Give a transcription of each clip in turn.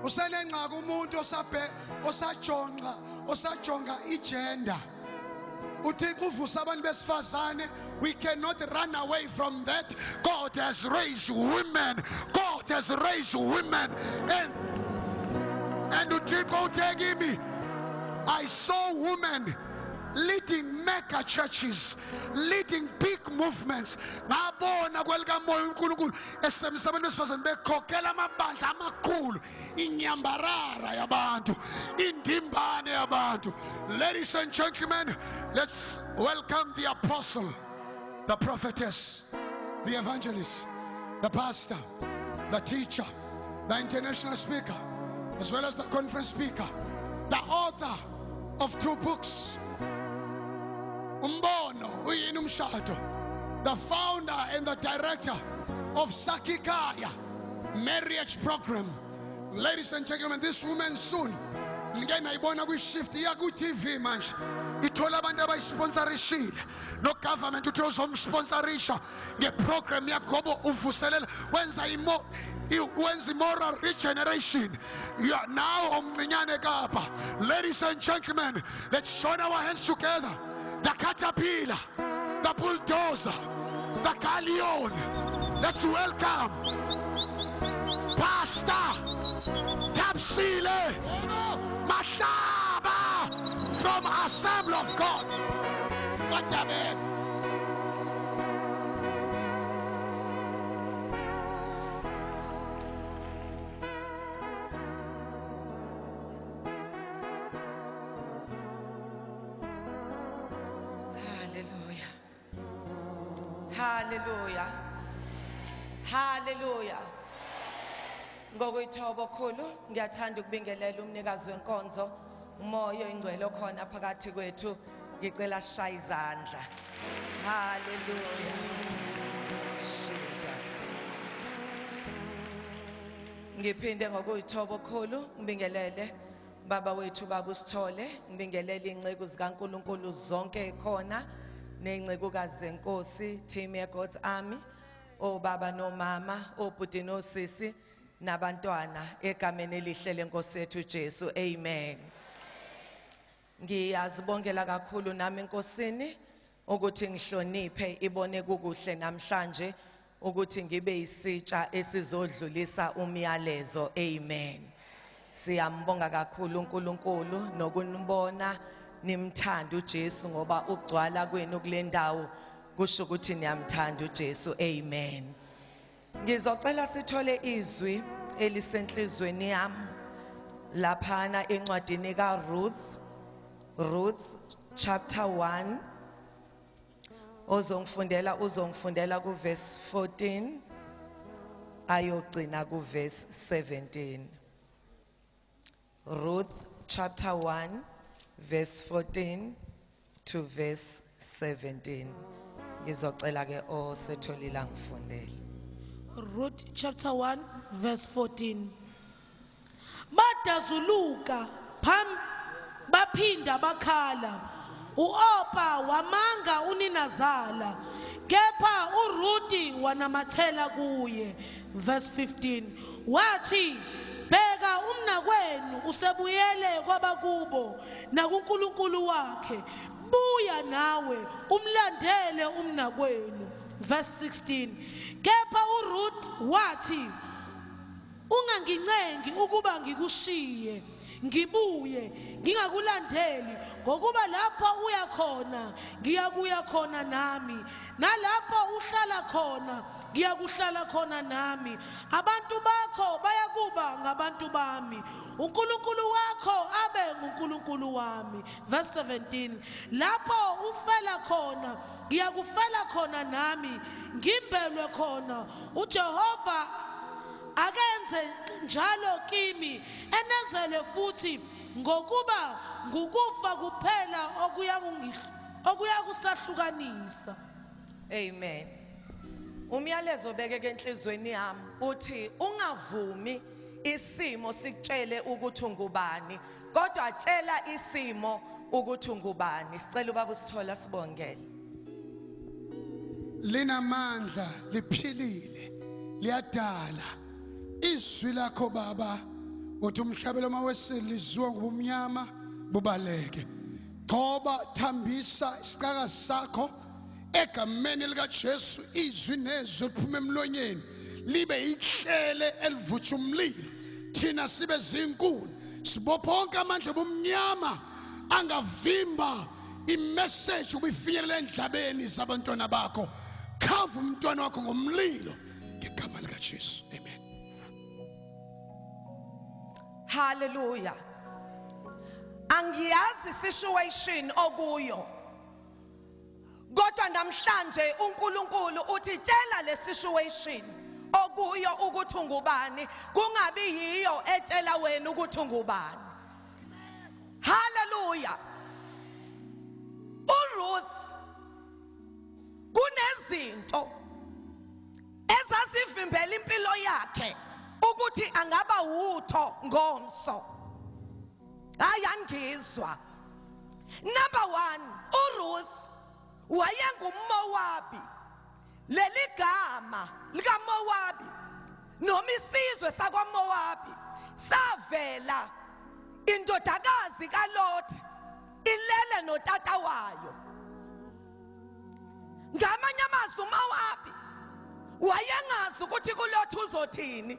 Usenengxaki umuntu osabhe osajonga osajonga igender. uThixo uvusa abantu besifazane. We cannot run away from that. God has raised women. God has raised women. And uThixo uthe kimi, I saw women leading mega churches, leading big movements. Ngabona kwelikamoya uNkulunkulu esebenzisa abantu besifazane bekhokhela amabandla amakhulu, inyambarara yabantu, indimbane yabantu. Ladies and gentlemen, let's welcome the apostle, the prophetess, the evangelist, the pastor, the teacher, the international speaker, as well as the conference speaker, the author of 2 books, Umbono Uyini Umshado, the founder and the director of Sakh'ikhaya marriage program. Ladies and gentlemen, this woman soon ngike nayibona kwi-shift iya ku-TV manje, ithola abantu abayisponsorishile, no government uthi uzomsponsorisha ngeprogram yagobo uvuselela, wenza wenza moral regeneration. You are now omncinyane Kapa. Ladies and gentlemen, let's join our hands together. The caterpillar, the bulldozer, the galleon. Let's welcome Pastor Thabisile Mahlaba from Assembly of God. Hallelujah. Hallelujah. Hallelujah. Ngokuyithoba okukhulu ngiyathanda ukubingelela umnikazi wenkonzo, umoya oyingcwele okhona phakathi kwethu. Ngicela sishaye izandla. Hallelujah. Jesus. Ngiphinde ngokuyithoba okukhulu ngibingelele baba wethu baba uSithole, ngibingelele inceku zikaNkuluNkulu zonke ekhona nezincekukazi zenkosi, team ye God's Army, obaba nomama, obhuti nosisi nabantwana, egameni elihle lenkosi yethu Jesu. Amen. Ngiyazibongela kakhulu nami enkosini ukuthi ngihloniphe ibone kukuhle namhlanje ukuthi ngibe isitsha esizodlulisa umyalezo. Amen. Siyambonga kakhulu uNkulunkulu nokunibona nimthanda uJesu, ngoba ukugcwala kwenu kule ndawo kusho ukuthi niyamthanda uJesu. Amen. Ngizocela sithole izwi elisenhlizweni yami laphana encwadini kaRuth, Ruth chapter 1. Ozongifundela uzongifundela ku verse 14 ayogcina ku verse 17. Ruth chapter 1 verse 14 to verse 17. Ngizocela ke osetholile angifundele. Ruth chapter 1 verse 14. Badazuluka baphinda bakhala. uOpa wamanga uninazala, kepha uRuti wanamathela kuye. Verse 15. Wathi, bheka umnakwenu usebuyele kwabakubo nakuNkulunkulu wakhe, buya nawe umlandele umnakwenu. Verse 16. Kepha uRuth wathi, ungangincengi ukuba ngikushiye ngibuye ngingakulandeli, ngokuba lapho uya khona ngiyakuya khona nami, nalapho uhlala khona ngiyakuhlala khona nami. Abantu bakho bayakuba ngabantu bami, uNkulunkulu wakho abe nguNkulunkulu wami. Verse 17. Lapho ufela khona ngiyakufela khona nami, ngimbelwe khona. uJehova akenze njalo kimi, enezele futhi, ngokuba ngukufa kuphela okuyakusahlukanisa. Amen. Umyalezo obekeke enhlizweni yami uthi ungavumi isimo sikutshele ukuthi ungubani, kodwa tshela isimo ukuthi ungubani. Sicela ubaba usithola sibongele. Linamandla, liphilile, liyadala. Izwi lakho baba Uthi umhlabelo mawesile izwa ngobumnyama bubaleke. Gcoba, thambisa isicaka sakho egameni likaJesu, izwi nezwi liphuma emlonyeni libe ihlele elivutha umlilo, thina sibe zinkuni, sibophe wonke amandla obumnyama angavimba imessage ubuyifinyelela endlabeni zabantwana bakho. Khava umntwana wakho ngomlilo ngegama likaJesu, amen. Hallelujah. Angiyazi situation okuyo, kodwa namhlanje uNkulunkulu uthi tshela le situation okuyo ukuthi ungubani, kungabi yiyo etshela wena ukuthi ungubani. Hallelujah. uRuth kunezinto ezazivimbela impilo yakhe ukuthi angaba utho ngomso. Hayi, angizwa. Number 1, uRuth wayenguMowabi. Leli gama likaMowabi noma isizwe sakwaMowabi savela indodakazi kaLot ilele notata wayo. Ngamanye amazwi uMowabi wayengazi ukuthi kuLot uzothini,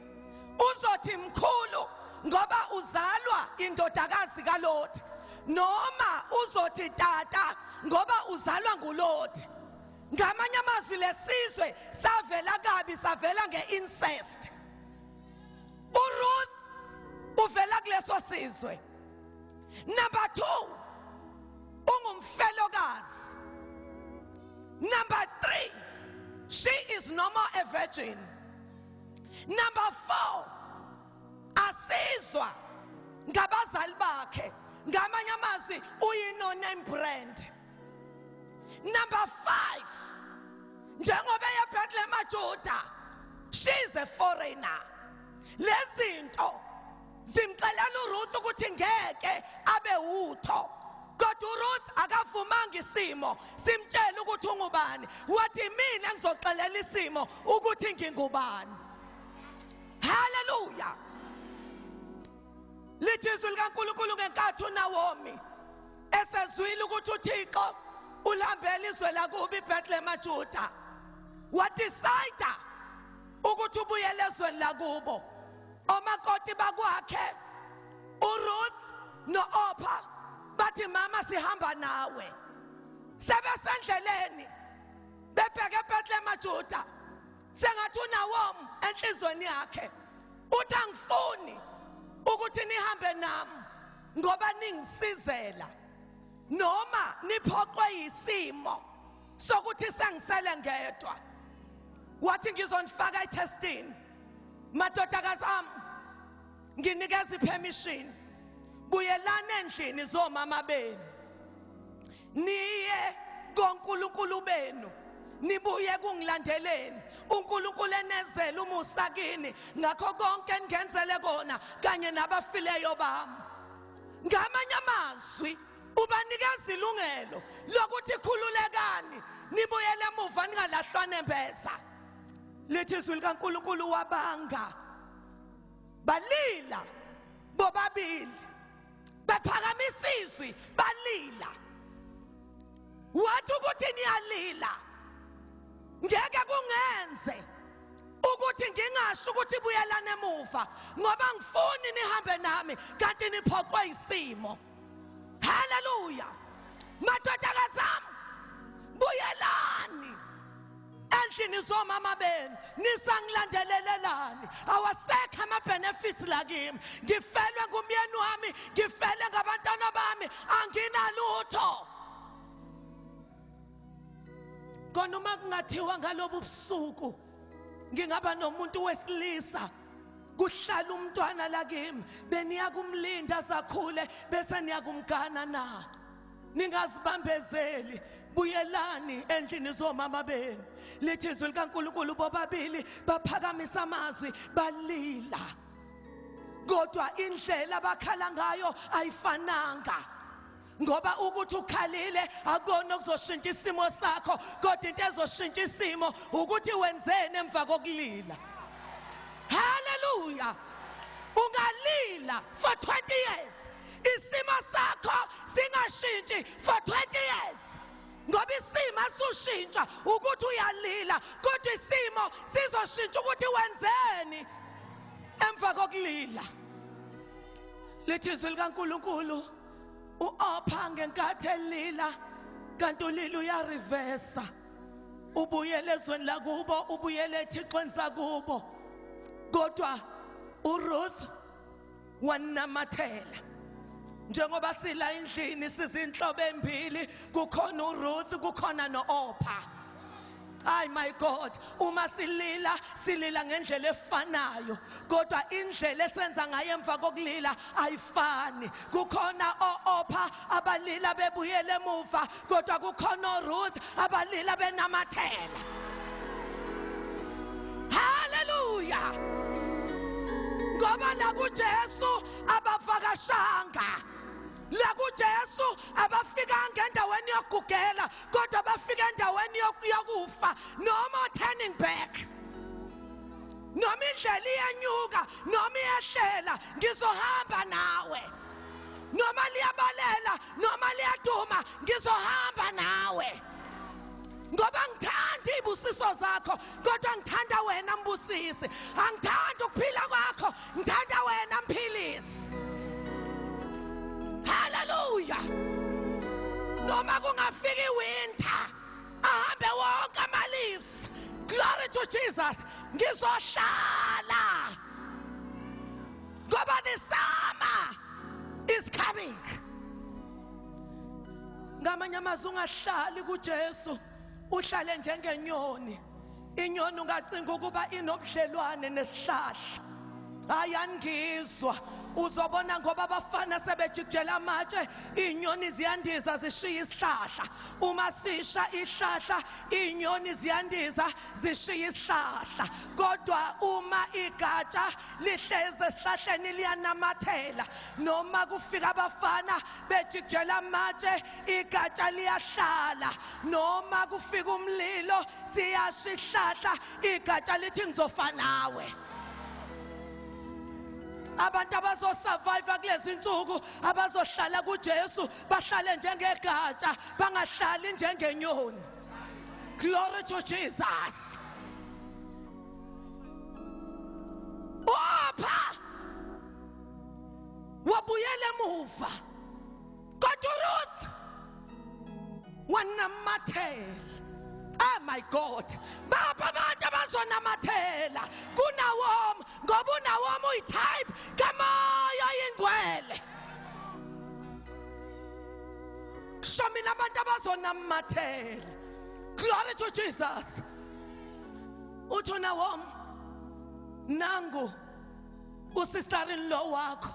uzothi mkhulu ngoba uzalwa indodakazi kaLot, noma uzothi tata ngoba uzalwa nguLot. Ngamanye amazwi lesizwe savela kabi, savela ngeincest. uRuth uvela kuleso sizwe. Number 2, ungumfelokazi. Number 3, she is no more a virgin. Number 4, asizwa ngabazali bakhe. Ngamanye amazwi uyi-no name brand. Number 5, njengoba eyeBethlehem Juda, she is a foreigner. Lezinto zimxelela uRuth ukuthi ngeke abe utho, kodwa uRuth akavumanga isimo simtshela ukuthi ungubani. Wathi mina ngizoxelela isimo ukuthi ngingubani. Hallelujah. Lithi izwi likaNkulunkulu ngenkathi uNaomi esezwile ukuthi uThixo ulambele izwe lakubo iBethlehem Juda, wadecide ukuthi ubuyele ezweni lakubo. Omakoti bakwakhe uRuth noOpha bathi mama sihamba nawe. Sebesendleleni bebheke eBethlehem Juda, sengathi uNaomi enhlizweni yakhe uthi angifuni ukuthi nihambe nami ngoba ningisizela noma niphoqwe yisimo sokuthi sengisele ngedwa. Wathi ngizonifaka etestini, madodakazi ami, nginikeza ipermission, buyelani endlini zomama benu, niye koNkulunkulu benu, nibuye kungilandeleni. uNkulunkulu enezele umusa kini ngakho konke engenzele kona kanye nabafileyo bami. Ngamanye amazwi ubanikeza ilungelo lokuthi khululekani, nibuyele emuva, ningalahlwa nembeza. Lithi izwi likaNkulunkulu wabanga balila bobabili, bephakamisa izwi balila. Wathi ukuthi niyalila, ngeke kungenze ukuthi ngingasho ukuthi buyelane emuva, ngoba ngifuni nihambe nami kanti niphoqwe isimo. Hallelujah. Madodakazi ami, buyelani endlini zomama benu, nisangilandelelelani. Awasekho ama-benefits la kimi, ngifelwe ngumyeni wami, ngifele ngabantwana bami, anginalutho. Kona uma kungathiwa ngalobu busuku ngingaba nomuntu wesilisa, kuhlala umntwana la kimi, beniya kumlinda azakhule bese niyakumgana na? Ningazibambezeli, buyelani endlini zomama benu. Lithi izwi likaNkulunkulu bobabili baphakamisa amazwi balila, kodwa indlela abakhala ngayo ayifananga. Ngoba ukuthi ukhalile akukona okuzoshintsha isimo sakho, kodwa into ezoshintsha isimo ukuthi wenzeni emva kokulila. Hallelujah. Ungalila Ungalila for 20 years, isimo sakho singashintshi for 20 years. Ngoba isimo asushintsha ukuthi uyalila, kodwa isimo sizoshintsha ukuthi wenzeni emva kokulila. Lithi izwi likaNkulunkulu, uOpha ngenkathi elila, kanti ulila uyarivesa, ubuyele ezweni lakubo, ubuyele ethixweni sakubo. Kodwa uRuth wanamathela. Njengoba sila endlini sizinhlobo embili, kukhona uRuth, kukhona noOpha. Ay my God, uma silila silila ngendlela efanayo, kodwa indlela esenza ngayo emva kokulila ayifani. Kukhona oOpha abalila bebuyele emuva, kodwa kukhona oRuth abalila benamathela. Hallelujah. Ngoba la kuJesu abavakashanga, la kuJesu abafikanga endaweni yokugugela, kodwa bafika endaweni yokufa. No more turning back. Noma indlela iyenyuka noma iyehlela, ngizohamba nawe. Noma liyabalela noma liyaduma, ngizohamba nawe. Ngoba ngithanda izibusiso zakho, kodwa ngithanda wena mbusisi. Angithandi ukuphila kwakho, ngithanda wena mphilisi. Hallelujah. Noma kungafika iwinter, ahambe wonke ama-leaves. Glory to Jesus. Ngizohlala. Ngoba the summer is coming. Ngamanye amazwi, ungahlali kuJesu, uhlale njengenyoni. Inyoni ungacinga ukuba inobudlelwane nesihlahla. Hayi, angizwa. Uzobona ngoba abafana sebejikijela amatshe, iy'nyoni ziyandiza zishiye isihlahla. Uma sisha ihlahla, iy'nyoni ziyandiza zishiye isihlahla. Kodwa uma igatsha lihlezi esihlahleni liyanamathela, noma kufika abafana bejikijela amatshe, igatsha liyahlala. Noma kufika umlilo siyasha isihlahla, igatsha lithi ngizofa nawe. Abantu abazosurvive kulezi insuku, abazohlala kuJesu, bahlale njengegatsha, bangahlali njengenyoni. Glory to Jesus. Opha wabuyela emuva, kodwa uRuth wanamathela. Oh my God, bapha abantu abazonamathela kuNawomi, ngoba uNawomi uyitype kaMoya Oyingcwele. Sho mina abantu abazonamathela. Glory to Jesus. Uthi uNawomi, nangu usister in law wakho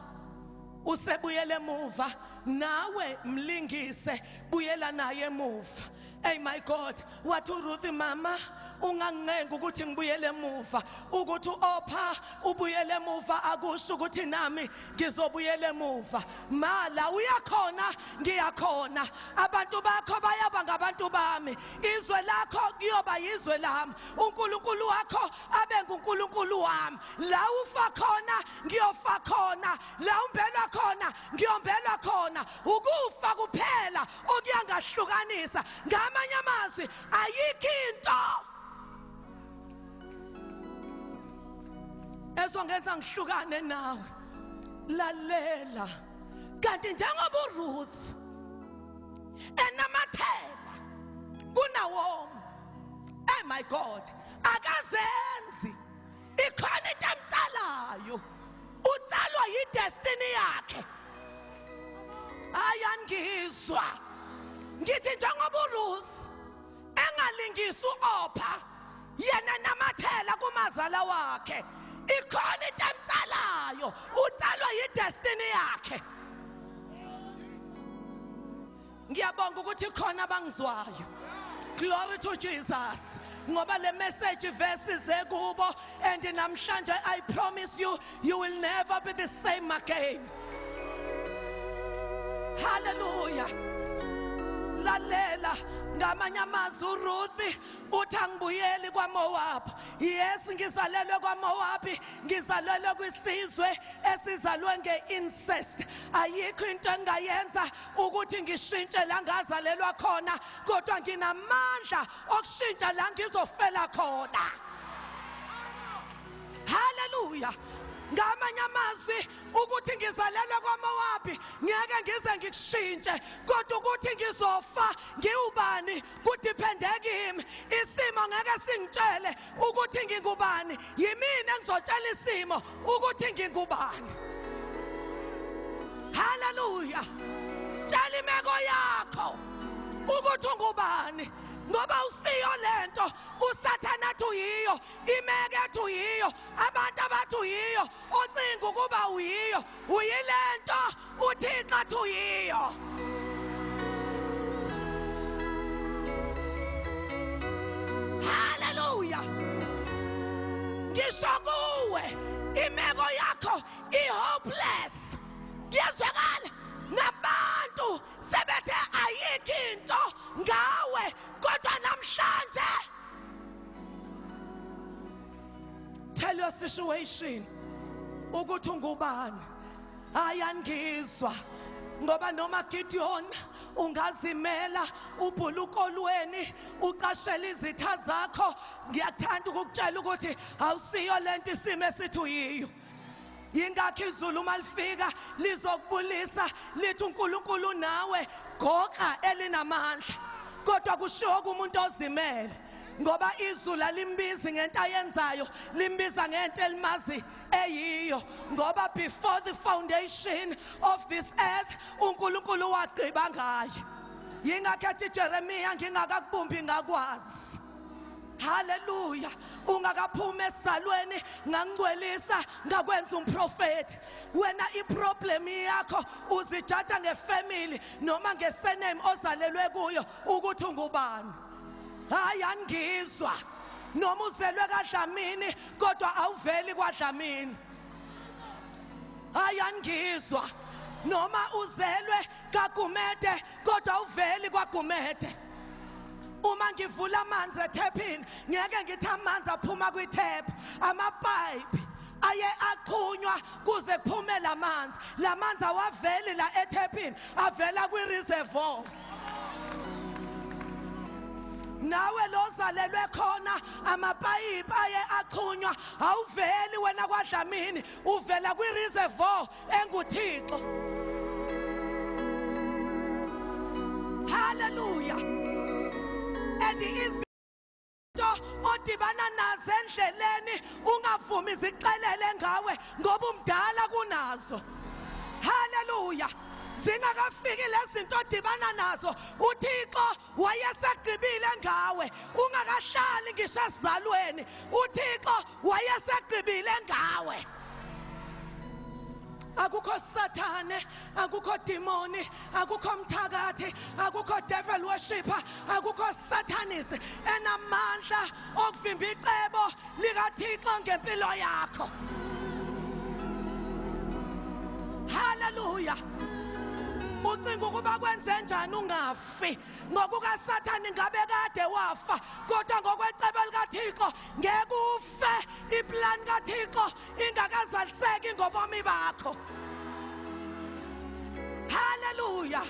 usebuyele emuva, nawe mlingise, buyela naye emuva. Hey my God, wathi uRuth, mama ungancenga ukuthi ngibuyele emuva. Ukuthi uOpha ubuyele emuva akusho ukuthi nami ngizobuyela emuva. Ma la uyakhona ngiyakhona, abantu bakho bayaba ngabantu bami, izwe lakho kuyoba yizwe lami, uNkulunkulu wakho abe nguNkulunkulu wami. La ufa khona ngiyofa khona, la umbelwa khona ngiyombelwa khona. Ukufa kuphela okuyangahlukanisa. Ngamanye amazwi, ayikho into ezongenza ngihlukane nawe. Lalela, kanti njengoba uRuth enamathela kuNawomi, oh my God, akazenzi, ikhona into emtsalayo, utsalwa yidestiny yakhe. Ayangizwa ngithi njengoba uRuth engalingisi uOpha, yena namathela kumazala wakhe, ikhona into emtsalayo, utsalwa yidestiny yakhe. Ngiyabonga ukuthi khona abangizwayo. Glory to Jesus. Ngoba le message verses ekubo, and namhlanje I promise you, you will never be the same again. Hallelujah. Lalela, ngamanye amazwi uRuth uthi angibuyeli kwaMoab. Yes, ngizalelwe kwaMoab, ngizalelwe kwisizwe esizalwe ngeincest. Ayikho into engayenza ukuthi ngishintshe la ngazalelwa khona, kodwa nginamandla okushintsha la ngizofela khona. Hallelujah. Ngamanye amazwi ukuthi ngizalelwe kwaMowabi ngeke ngize ngikushintshe, kodwa ukuthi ngizofa ngiwubani kudiphende kimi. Isimo ngeke singitshele ukuthi ngingubani, yimina engizotshela isimo ukuthi ngingubani. Hallelujah. Tshela imeko yakho ukuthi ungubani, ngoba usiyo lento uSathana athi uyiyo, imeke ethi uyiyo, abantu abathi uyiyo, ocinga ukuba uyiyo, uyilento uThixo athi uyiyo. Hallelujah. Ngisho kuwe imeko yakho i-hopeless. Kuyezwakala nabantu sebethe ayikho into ngawe, kodwa namhlanje tell your situation ukuthi ungubani. Ayangizwa ngoba noma Gideon ungazimela ubhulukolweni ucashela izitha zakho, ngiyathanda ukukutshela ukuthi awusiyo lento isimo esithi uyiyo. Yingakho izulu uma lifika lizokubulisa lithi uNkulunkulu nawe, goqa elinamandla. Kodwa kushiwo kumuntu ozimele, ngoba izulu alimbizi ngento ayenzayo, limbiza ngento elimazi eyiyo. Ngoba before the foundation of this earth uNkulunkulu wagqiba ngaye. Yingakho ethi Jeremiah, ngingakakubumbi ngakwazi. Hallelujah. Ungakaphuma esizalweni ngangcwelisa ngakwenza umprofeti. Wena iproblem yakho uzijaja ngefamily noma ngesurname ozalelwe kuyo ukuthi ungubani. Hayi, angizwa. Noma uzelwe kaDlamini kodwa awuveli kwaDlamini. Hayi, angizwa. Noma uzelwe kaGumede kodwa awuveli kwaGumede. Uma ngivula amanzi ethephini ngeke ngithi amanzi aphuma kwithephu, amapipe aye axhunywa kuze kuphume lamanzi. Lamanzi awaveli la ethephini, avela kwi-reservoir. Nawe lozalelwe khona amapayipi aye axhunywa, awuveli wena kwaDlamini, uvela kwi-reservoir enguThixo. Hallelujah. And izinto odibana nazo endleleni ungavumi zixelele ngawe ngoba umdala kunazo. Hallelujah. Zingakafiki lezi zinto odibana nazo, uThixo wayesegqibile ngawe. Ungakahlali ngisho esizalweni, uThixo wayesegqibile ngawe. Akukho Sathane, akukho demoni, akukho mthakathi, akukho devil worshipper, akukho satanist enamandla okuvimba icebo likaThixo ngempilo yakho. Hallelujah. Ucinga ukuba kwenze njani ungafi? NgokukaSathane ngabe kade wafa, kodwa ngokwecebo likaThixo ngeke ufe. Iplan kaThixo ingakazaliseki ngobomi bakho. Hallelujah.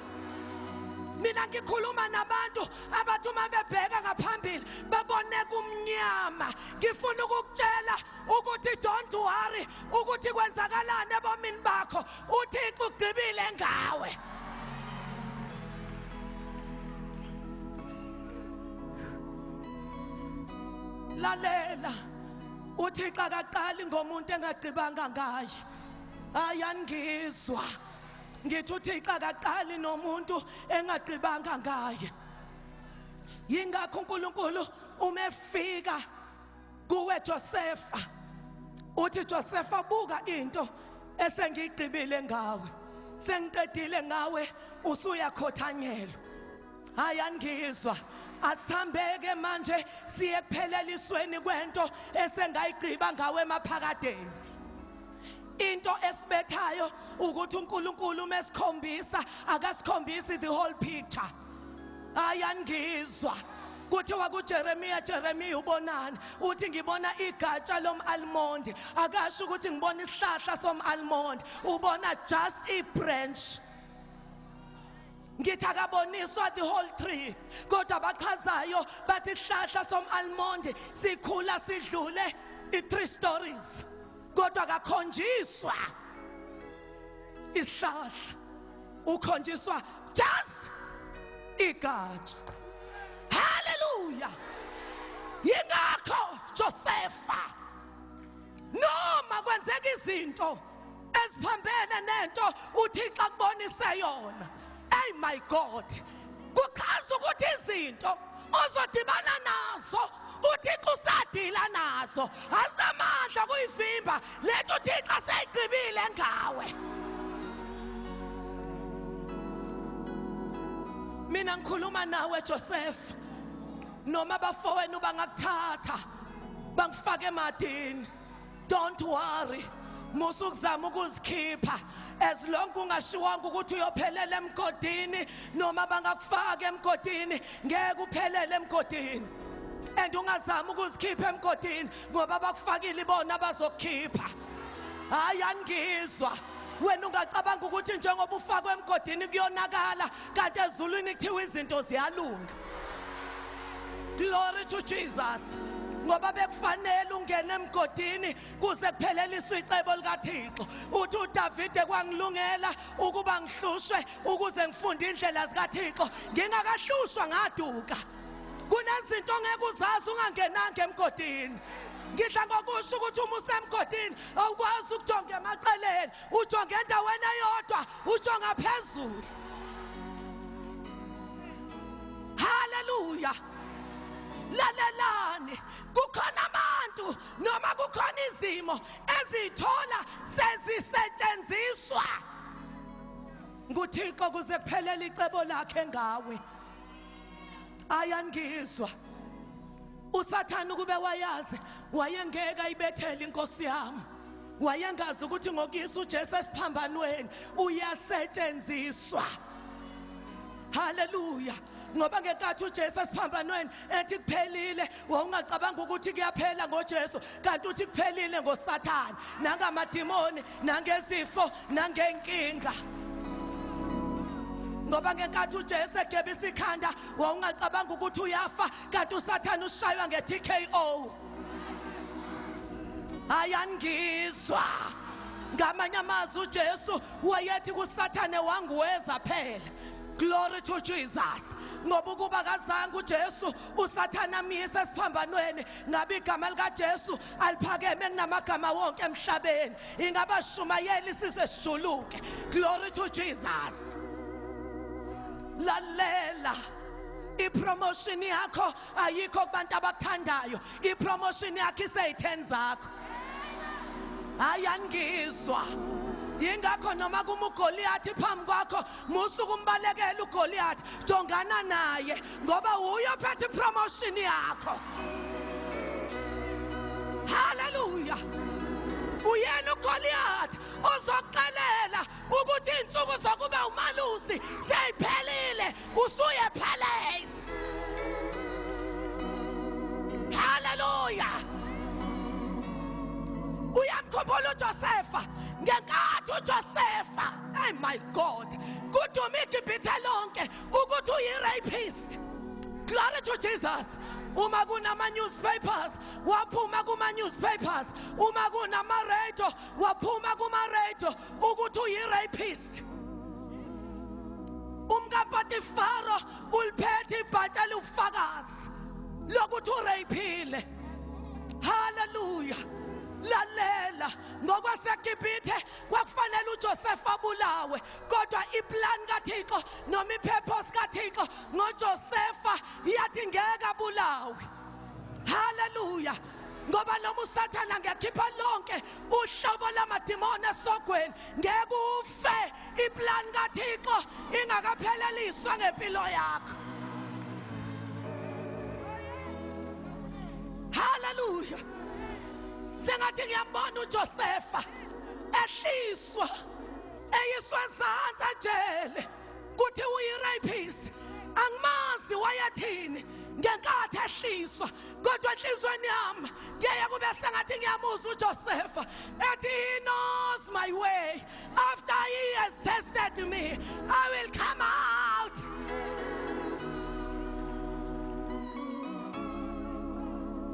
Mina ngikhuluma nabantu abathi uma bebheka ngaphambili babone kumnyama. Ngifuna ukukutshela ukuthi don't worry ukuthi kwenzakalani ebomini bakho, uThixo ugqibile ngawe. Lalela, uThixo akaqali ngomuntu engagqibanga ngaye. Ayangizwa. Ngithi uThixo akaqali nomuntu engagqibanga ngaye. Yingakho uNkulunkulu uma efika kuwe Josepha, uthi Josepha, buka into esengiyigqibile ngawe, sengiqedile ngawe, usuyakhothanyelwa. Ayangizwa. Asihambeke manje siye kuphelelisweni kwento esengayigqiba ngawe emaphakadeni. Into esibethayo ukuthi uNkulunkulu uma esikhombisa akasikhombisi the whole picture. Ayangizwa. Kuthiwa kuJeremiya, Jeremiya ubonani? Uthi ngibona igatsha lom-almond. Akasho ukuthi ngibona isihlahla som-almond, ubona just i-branch. Ngithi akaboniswa the whole tree, kodwa abachazayo bathi isihlahla som-almond sikhula sidlule i-3 stories, kodwa akakhonjiswa isihlahla, ukhonjiswa just igatsha. Hallelujah. Yingakho Josepha, noma kwenzeka izinto eziphambene nento uThixo akubonise yona, hey my God, kuchaza ukuthi izinto ozodibana nazo uThixo usadila nazo, azinamandla kuyivimba lento uThixo aseyigqibile ngawe. Mina ngikhuluma nawe Joseph, noma abafowenu bangakuthatha bangifake emadini, don't worry, musa ukuzama ukuzikhipha. As long ungashiwanga ukuthi uyophelela emgodini, noma bangakufaka emgodini ngeke uphelele emgodini. And ungazama ukuzikhipha emgodini ngoba bakufakile bona bazokukhipha. Hayi, angizwa. Wena ungacabanga ukuthi njengoba ufakwe emgodini kuyonakala, kanti ezulwini kuthiwa izinto ziyalunga. Glory to Jesus. Ngoba bekufanele ungene emgodini kuze kupheleliswe icebo likaThixo. Uthi uDavide, kwangilungela ukuba ngihlushwe ukuze ngifunde indlela zikaThixo, ngingakahlushwa ngaduka. Kunezinto ongeke uzazi ungangenanga emgodini. Ngidla ngokusho ukuthi uma usemgodini awukwazi ukujonga emaceleni, ujonge endaweni eyodwa, ujonga phezulu. Hallelujah. Lalelani, kukhona abantu noma kukhona izimo ezithola sezisetshenziswa nguThixo kuze kuphelele icebo lakhe ngawe. Ayangizwa. uSathane kube wayazi wayengeke ayibethele inkosi yami, wayengazi ukuthi ngokuyisa uJesu esiphambanweni uyasetshenziswa. Hallelujah. Ngoba ngenkathi uJesu esiphambanweni ethi kuphelile, wawungacabanga ukuthi kuyaphela ngoJesu, kanti uthi kuphelile ngoSathane nangamadimoni nangezifo nangenkinga. Ngoba ngenkathi uJesu egebisa ikhanda wawungacabanga ukuthi uyafa, kanti uSathane ushaywa nge-TKO. Ayangizwa. Ngamanye amazwi uJesu wayethi kuSathane wanguweza phela. Glory to Jesus. Ngoba ukuba kazange uJesu uSathane amyise esiphambanweni, ngabe igama likaJesu aliphakeme kunamagama wonke emhlabeni, ingabashumayeli size sijuluke. Glory to Jesus. Lalela, ipromotion yakho ayikho kubantu abakuthandayo, ipromotion yakho iseyitheni zakho. Ayangizwa. Yingakho noma kuma uGoliath phambi kwakho, musa ukumbalekela uGoliath, jongana naye ngoba uye ophethe ipromotion yakho. Hallelujah. Uyena uGoliath ozokuxelela ukuthi insuku zokuba umalusi seyiphelile, usuye palace. Hallelujah. Uyamkhumbula uJosepha ngenkathi uJosepha, hey my God, kuduma iGibhithe lonke ukuthi uyi-rapist. Glory to Jesus. Uma kunama newspapers waphuma kuma newspapers, uma kunama radio waphuma kuma radio ukuthi uyi-rapist. UmkaPotifaro uliphethe ibhatsha liwufakazi lokuthi uraphile. Hallelujah. Lalela, ngokwaseGibhithe kwakufanele uJoseph abulawe, kodwa iplan kaThixo noma ipurpose kaThixo ngoJosepha yathi ngeke abulawe. Hallelujah. Ngoba noma uSathane angakhipha lonke uhlobo lamadimoni esogweni, ngeke ufe iplan kaThixo ingakapheleliswa ngempilo yakho. Hallelujah. Sengathi ngiyambona uJosepha ehliswa eyiswa ezantsi ejele kuthi uyi-rapist. Angimazi wayethini ngenkathi ehliswa, kodwa enhliziyweni yami kuyaye kube sengathi ngiyamuzwa uJosepha ethi he knows my way. After he has tested me, I will come out.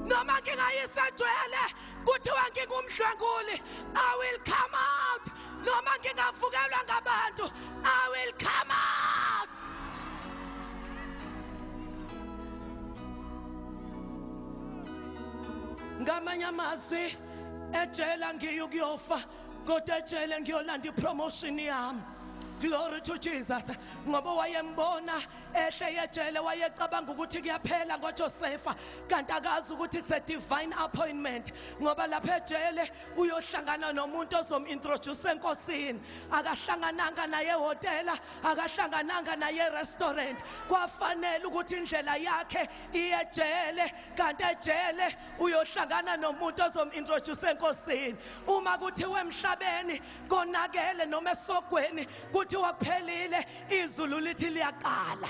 Noma ngingayisejwele kuthiwa ngingumdlwenguli, I will come out. Noma ngingavukelwa ngabantu, I will come out. Ngamanye amazwi, ejele ngiyukuyofa, kodwa ejele ngiyolanda ipromotion yami. Glory to Jesus. Ngoba wayembona ehle ejele, wayecabanga ukuthi kuyaphela ngoJosepha, kanti akazi ukuthi it's a divine appointment. Ngoba lapha ejele uyohlangana nomuntu ozomintroduce enkosini. Akahlangananga naye ehhotela, akahlangananga naye restaurant. Kwafanele ukuthi indlela yakhe iye ejele, kanti ejele uyohlangana nomuntu ozomintroduce enkosini. Uma kuthiwe emhlabeni konakele noma esogweni kuthiwa kuphelile, izulu lithi liyaqala.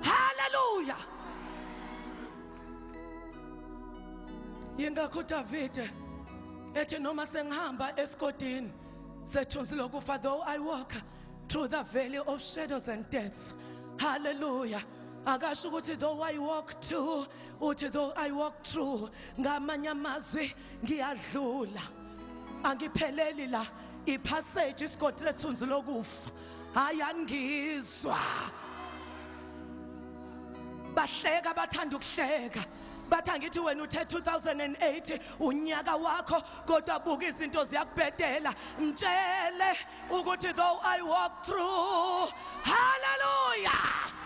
Hallelujah. Yingakho Davide ethi noma sengihamba esigodini sethunzi lokufa, though I walk through the valley of shadows and death. Hallelujah. Akasho ukuthi though I walk to, uthi though I walk through. Ngamanye amazwi ngiyadlula, angipheleli la. Ipassage isigodi lethunzi lokufa, hayi angizwa. Bahleka bathanda ukuhleka, bathi angithi wena uthe 2008 unyaka wakho, kodwa buka izinto ziyakubhedela. Mtshele ukuthi though I walk through. Hallelujah.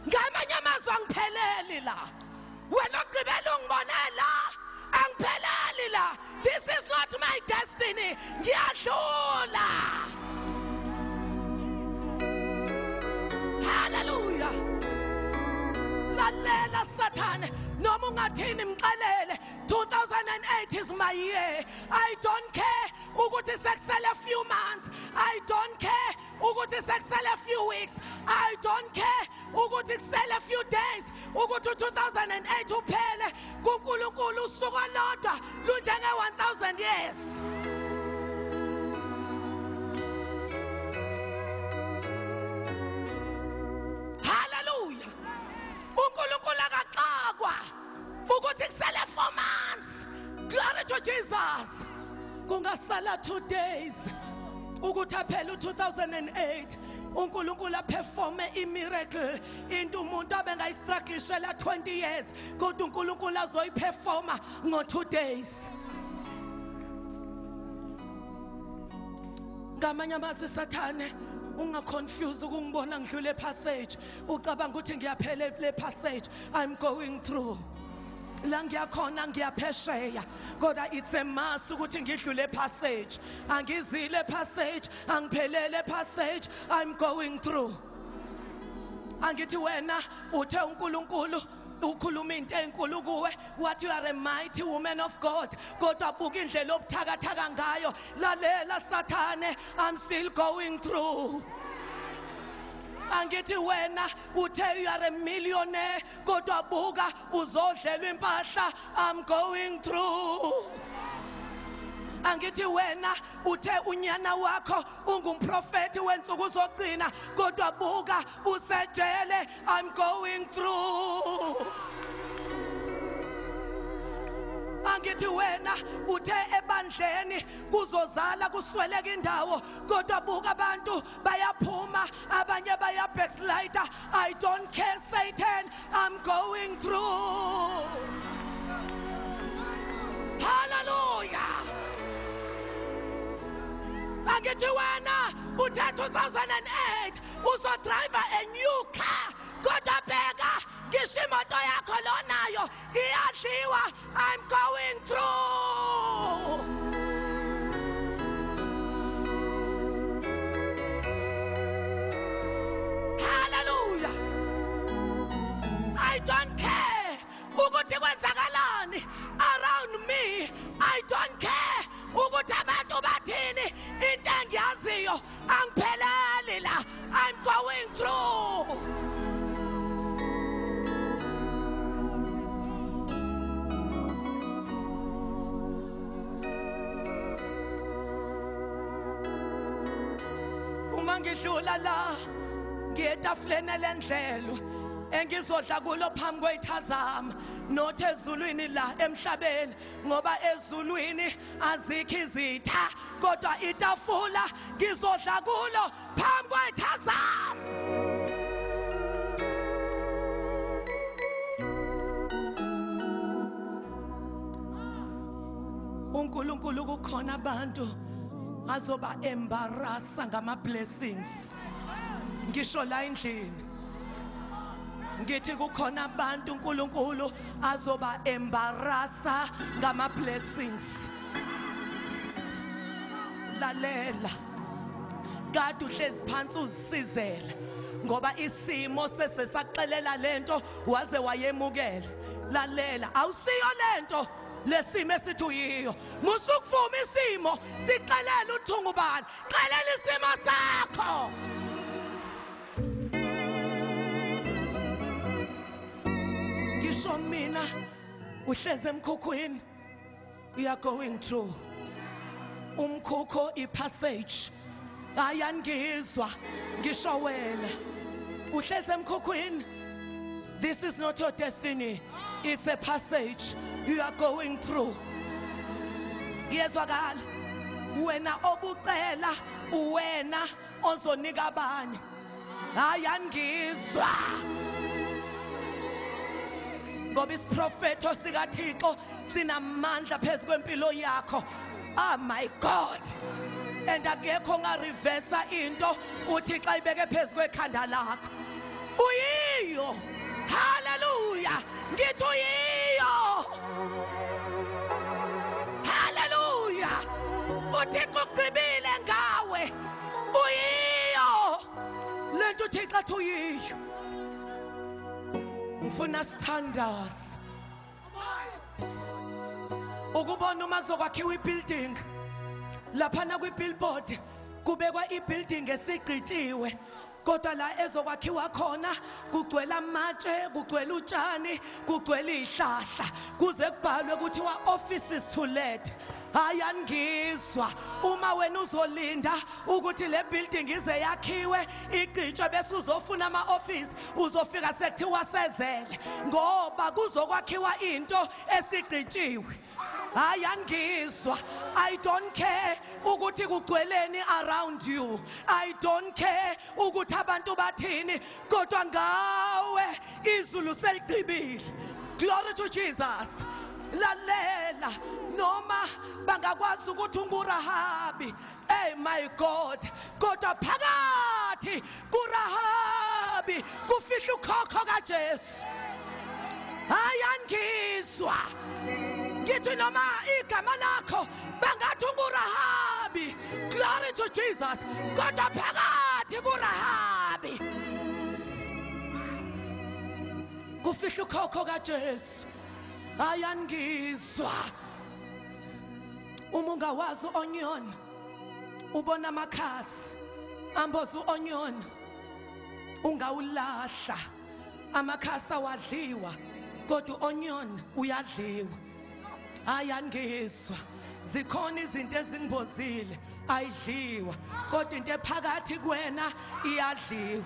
Ngamanye amazwi angipheleli la. Wena ogqibela ungibone la, angipheleli la. This is not my destiny. Ngiyadlula. Hallelujah. Lalela Sathane, noma ungathini mxelele, 2008 is my year. I don't care ukuthi sekusele a few months. I don't care ukuthi sekusele a few weeks. I don't care ukuthi kusele a few days. Ukuthi 2008 uphele, kuNkulunkulu usuku olodwa lunjenge 1000 years. Hallelujah. uNkulunkulu akaxakwa ukuthi kusele 4 months. Glory to Jesus. Kungasala 2 days ukuthi aphele u2008, uNkulunkulu aperforme imiracle, into umuntu abengayistrugglishela 20 years, kodwa uNkulunkulu azoyiperforma ngo2 days. Ngamanye amazwi Sathane, ungaconfuse ukungibona ngidlule passage, ucabanga ukuthi ngiyaphela le passage. I'm going through. La ngiyakhona ngiyaphesheya, kodwa it's a must ukuthi ngidlule passage. Angizile passage, angiphelele passage, I'm going through. Angithi wena uthe uNkulunkulu ukhuluma into enkulu kuwe, what you are a mighty woman of God, kodwa buka indlela obuthakathaka ngayo. Lalela Sathane, I'm still going through. Angithi wena uthe you are a millionaire, kodwa buka uzodlelwa impahla. I'm going through. Angithi wena uthe unyana wakho ungumprofeti wensuku zokugcina, kodwa buka usejele. I'm going through. Angithi wena uthe ebandleni kuzozala kusweleka indawo, kodwa buka abantu bayaphuma, abanye baya backslide. I don't care Satan, I'm going through. Hallelujah. Angithi wena uthe 2008 uzodrive a new car, kodwa bheka ngisho imoto yakho lonayo iyadliwa. I'm going through. Hallelujah. I don't care ukuthi kwenzakalani around me. I don't care ukuthi abantu bathini. Uma ngidlula la ngiye etafuleni lendlelo engizodla kulo phambi kweyithazama, not ezulwini la emhlabeni, ngoba ezulwini azikho izitha, kodwa itafula ngizodla kulo phambi kweyithazama. uNkulunkulu kukhona abantu azoba embarrassa ngama blessings. Ngisho la endlini ngithi kukhona abantu uNkulunkulu azoba embarrassa ngama blessings. Lalela, kade uhlezi phansi uzisizela ngoba isimo sesesaxelela lento waze wayemukela. Lalela, awusiyo lento lesimo esithi uyiyo. Musukuvuma isimo sixelela uthungu bani, xelela isimo sakho. Ngisho mina uhleze emkhukhwini, we are going through umkhukho ipassage. Ayangizwa ngisho wena uhleze emkhukhwini. This is not your destiny, it's a passage you are going through. Ngiyezwakala wena obucela, uwena ozonika abanye. Ayangizwa ngoba isiprofeto sikaThixo sinamandla phezu kwempilo yakho. Oh my God, and akekho ongareversa into uThixo ayibeke phezu kwekhanda lakho. Uyiyo. Hallelujah, ngithi uyiyo. Hallelujah, uThixo ugqibile ngawe. Uyiyo lento uThixo athi uyiyo. Ngifuna sithandaze ukubona uma kuzokwakhiwa ibuilding laphana kwi-billboard kubekwa ibuilding esigqitshiwe, kodwa la ezokwakhiwa khona kugcwele amatshe, kugcwele utshani, kugcwele izihlahla, kuze kubhalwe kuthiwa offices to let. Ayangizwa uma wena uzolinda ukuthi le building ize yakhiwe igqitshwe bese uzofuna ama office, uzofika sekuthiwa sezele ngoba kuzokwakhiwa into esigqitshiwe. Ayangizwa. I don't care ukuthi kugcweleni around you, I don't care ukuthi abantu bathini, kodwa ngawe izulu seligqibile. Glory to Jesus. Lalela, noma bangakwazi ukuthi unguRahabi, hey my God, kodwa phakathi kuRahabi kufihla ukhokho kaJesu. Ayangizwa ngithi noma igama lakho bangathi unguRahabi, glory to Jesus, kodwa phakathi kuRahabi kufihla ukhokho kaJesu. Ayangizwa uma ungawazi onion ubona amakhasi amboza uonion ungawulahla, amakhasi awadliwa kodwa uonion uyadliwa. Ayangizwa zikhona izinto ezinibozile ayidliwa, kodwa into ephakathi kuwena iyadliwa.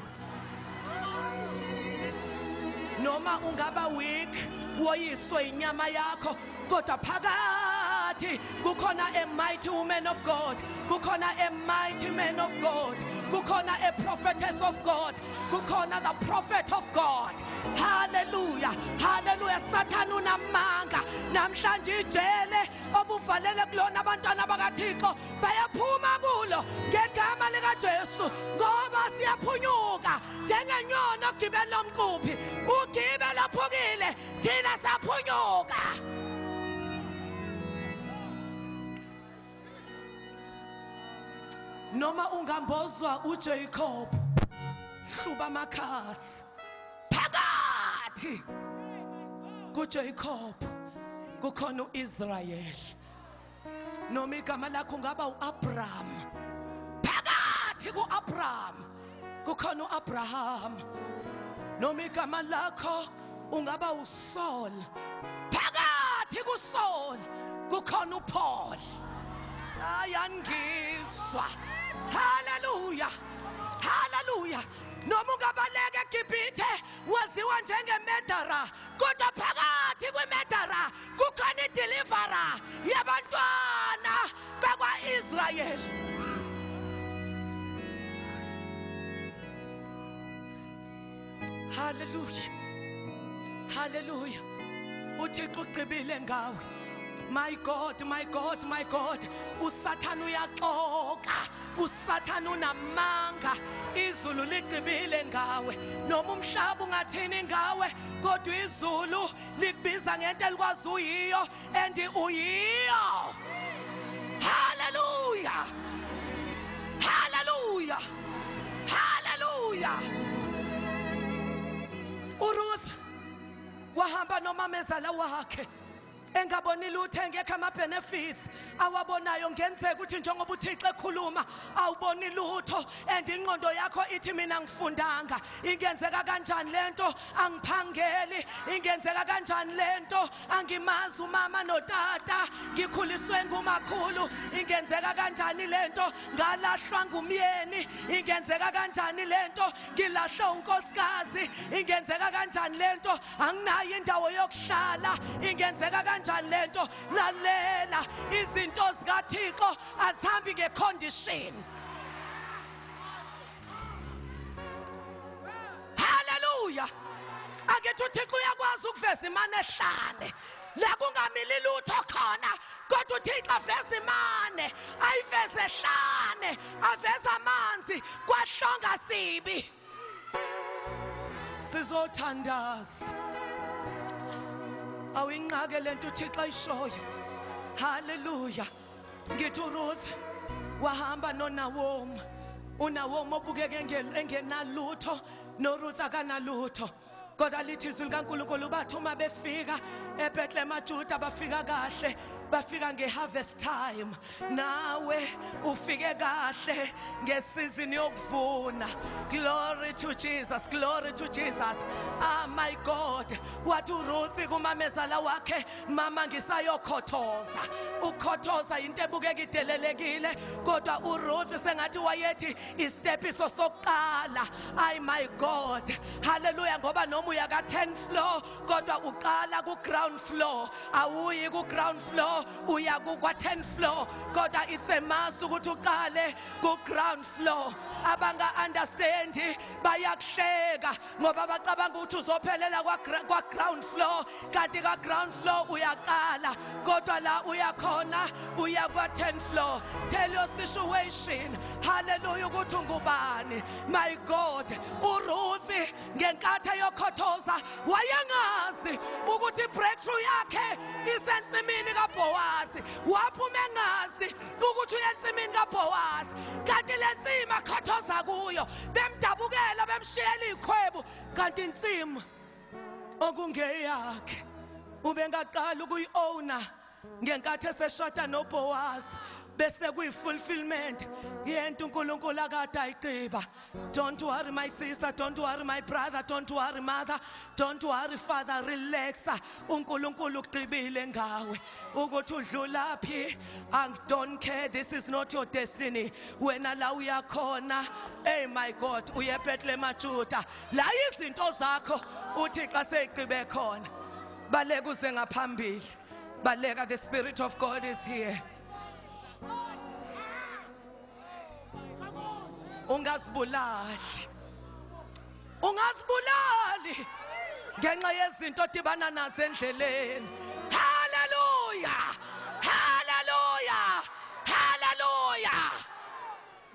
Noma ungaba weak woyiswe inyama yakho, kodwa phakathi kukhona a mighty woman of God, kukhona a mighty man of God, kukhona a prophetess of God, kukhona the prophet of God. Hallelujah, hallelujah. Sathane unamanga namhlanje, ijele obuvalele kulona abantwana bakaThixo bayaphuma kulo ngegama likaJesu, ngoba siyaphunyuka njengenyoni ogibeni lomquphi. Ugibe laphukile, thina saphunyuka. Noma ungambozwa uJacob, hluba amakhasi phakathi kuJacob kukhona uIsrael. Noma igama lakho ungaba uAbraham, phakathi kuAbraham kukhona uAbraham. Noma igama lakho ungaba uSaul, phakathi kuSaul kukhona uPaul. Ayangizwa. Hallelujah. Hallelujah. Noma ungabaleka eGibhithe waziwa njengemedara, kodwa phakathi kwemedara kukhona ideliverer yabantwana bakwa-Israyeli. Hallelujah. Hallelujah. uThixo ugqibile ngawe. My God, my God, my God. uSathane uyaxoka, uSathane unamanga. Izulu ligqibile ngawe. Noma umhlaba ungathini ngawe, kodwa izulu likubiza ngento elikwazi uyiyo, and uyiyo. Hallelujah. Hallelujah. Hallelujah. uRuth wahamba nomamezala wakhe engaboni lutho, engekho ama-benefits awabonayo. Ngenzeka ukuthi njengoba uThixo ekhuluma awuboni lutho, and ingqondo yakho ithi mina ngifundanga, ingenzeka kanjani lento, angiphangeli, ingenzeka kanjani lento, angimazi umama notata, ngikhuliswe ngumakhulu, ingenzeka kanjani lento, ngalahlwa ngumyeni, ingenzeka kanjani lento, ngilahlwe unkosikazi, ingenzeka kanjani lento, anginayo indawo yokuhlala, ingenzeka kanjani lento. Lalela, izinto zikaThixo azihambi ngecondition. Hallelujah. Akithi uThixo uyakwazi ukuveza imane ehlane la kungamili lutho khona, kodwa uThixo aveza imane, ayiveze ehlane, aveza amanzi kwahlonga sibi. Sizothandaza. Awuyinqake lento uThixo ayishoyo. Hallelujah. Ngithi uRuth wahamba noNawomi. uNawomi obukeke engenalutho, noRuth akanalutho. Kodwa lithi izwi likaNkulunkulu bathi uma befika eBethlehem Juda bafika kahle, bafika ngeharvest time. Nawe ufike kahle ngesizini yokuvuna. Glory to Jesus, glory to Jesus. Ah my God. Wathi uRuth kumamezala wakhe, mama ngisayokhothoza. Ukhothoza into ebukeka idelelekile, kodwa uRuth sengathi wayethi istepiso sokuqala. Ay my God. Hallelujah. Ngoba noma uya ka 10th floor kodwa uqala ku ground floor, awuyi ku ground floor, uya ku 10th floor, kodwa it's a must ukuthi uqale ku ground floor. Abanga understand bayakuhleka ngoba bacabanga ukuthi uzophelela kwa ground floor, kanti ka ground floor uyaqala, kodwa la uyakhona uya kwa 10th floor. Tell your situation, hallelujah, ukuthi ungubani. My God. uRuth ngenkathi eyokhothoza wayengazi ukuthi breakthrough yakhe isensimini kaBhowazi. Waphuma engazi ukuthi uyensimini kaBhowazi, kanti le nsima akhothoza kuyo bemdabukela bemshiyela ikhwebu, kanti insima okungeyakhe ubengaqala ukuyi-owner ngenkathi eseshada noBhowazi, bese kuyi-fulfillment yento uNkulunkulu akade ayigqiba. Don't worry my sister, don't worry my brother, don't worry mother, don't worry father, relax. uNkulunkulu ugqibile ngawe. Ukuthi udlula phi, I don't care, this is not your destiny. Wena la uyakhona, hey my God, uye eBethlehem Juda, la izinto zakho uThixo aseyigqibe khona. Baleka uze ngaphambili, baleka, the Spirit of God is here. Ungazibulali, ungazibulali ngenxa yezinto odibana nazo endleleni. Hallelujah, hallelujah, hallelujah.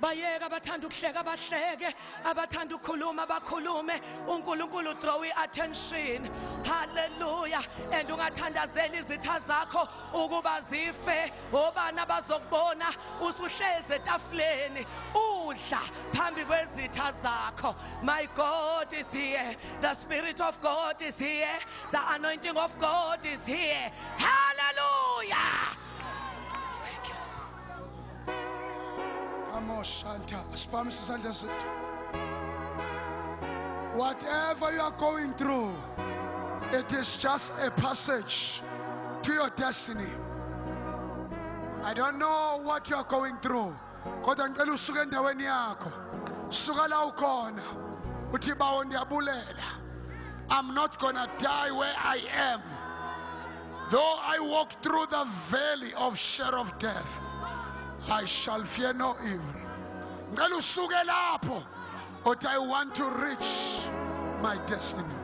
Bayeka abathanda ukuhleka bahleke, abathanda ukukhuluma bakhulume. uNkulunkulu draw attention. Hallelujah. And ungathandazeli izitha zakho ukuba zife, obani abazokubona usuhleze etafuleni udla phambi kwezitha zakho. My God is here, the Spirit of God is here, the anointing of God is here. Hallelujah. Whatever you are going through, it is just a passage to your destiny. I don't know what you are going through. Kodwa ngicela usuke endaweni yakho. Suka la ukhona uthi, "Bawo, ndiyabulela. I'm not gonna die where I am. Though I walk through the valley of shadow of death, I shall fear no evil." Ngicela usuke lapho uthi, "I want to reach my destiny."